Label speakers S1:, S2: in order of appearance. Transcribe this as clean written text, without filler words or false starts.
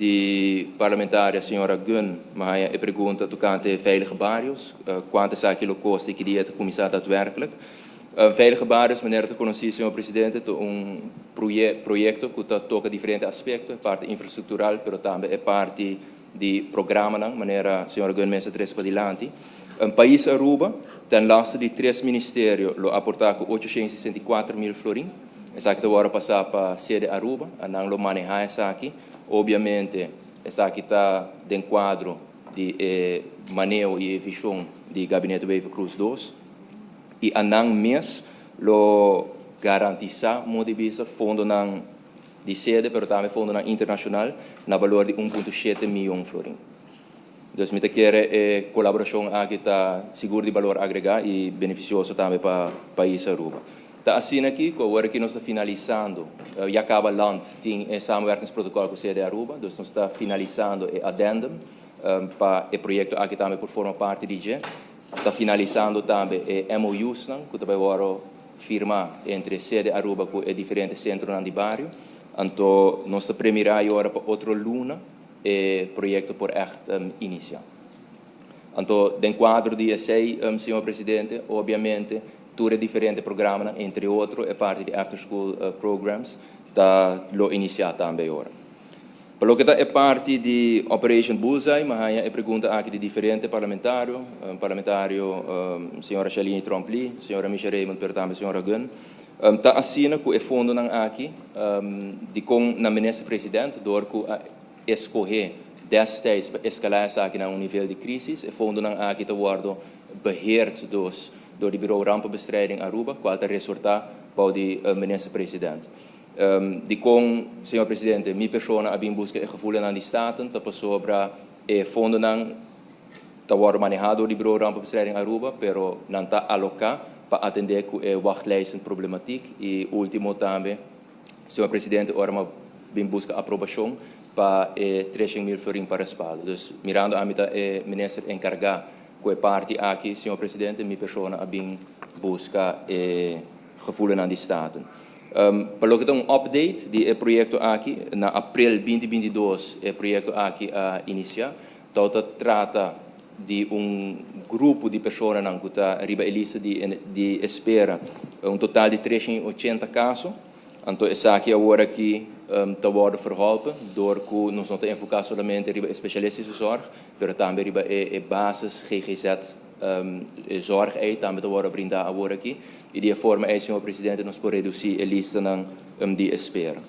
S1: Di parlamentaria señora Gun, m'a haya e pregunta tocante Veilige Barrios, cuanto esaki lo costa y ki dia ta cuminsa daadwerkelijk. Veilige Barrios, manera ta conoci, señor presidente, ta un proyecto cu ta toca diferente aspecto, parti infrastructural, pero tambe e parti di programanan, manera señora Gun mes a trece padilanti. Pais Aruba, ten laste di tres ministerio, lo aporta cu 864 mil florin. Esaki ta wordo pasa pa Cede Aruba, nan lo maneha esaki. Obviamente, esaki ta den cuadro di maneho y vision di Gabinete Wever-Croes 2. Y anan mes lo garantisa modo di fondonan di Cede, pero tambe fondonan internacional, na valor di 1.7 miyon florin. Dus mi ta kere e colaboracion aki ta sigur di valor agrega y beneficioso tambe pa pais Aruba. Ta asina aki, awor cu nos ta finalisando, ya caba land tin e samenwerkingsprotocol cu Cede Aruba, dus nos ta finalisando e addendum pa e proyecto aki tambe por forma parti di dje. Ta finalisando tambe e MOUs, cu tambe awor firma entre Cede Aruba cu e diferente centronan di bario. Anto, nos ta premira awor pa otro luna e proyecto por echt inicia. Anto, den cuadro di esey, señor presidente, obviamente, tur diferente programa, entre otro, e parti di after school programs, ta lo inicia tambe awor. Pa loke ta e parti di Operation Bullseye, m'a haya e pregunta aki di diferente parlamentario, parlamentario señora Shalini Tromp-Lee, señora Michelle Raymond, pero tambe señora Gunn. Ta asina cu e fondonan aki, di con na minister president, door cu escoge destijds pa escala esaki na un nivel di crisis, e fondonan aki ta wordo beheerd dus door di Bureau Rampenbestrijding Aruba, cual ta resorta pa di minister president. Di con, señor presidente, mi persona a bin busca e gevoelen di Staten, ta pasobra e fondonan ta wordo maneha door di Bureau Rampenbestrijding Aruba, pero nan ta aloca pa atende cu e wachtlijsten problematiek y ultimo tambe, señor presidente, ora m'a bin busca aprobacion pa e 3 mil florin pa respaldo. Dus mirando ami ta e minister encarga cu e parti aki, señor presidente, mi persona a bin busca e gevoelen di Staten. Pa loke ta un update di e proyecto aki, na april 2022 e proyecto aki a inicia. Ta trata di un grupo di persona cu ta riba e lista di espera, un total di 380 caso. Anto, esaki awor aki ta worden verholpen door cu nos no ta enfoca solamente riba specialistische zorg, pero tambe riba e basis GGZ zorg ey tambe ta worden brinda awor aki. Y di forma ey, señor presidente, nos por reduci e lista di espera.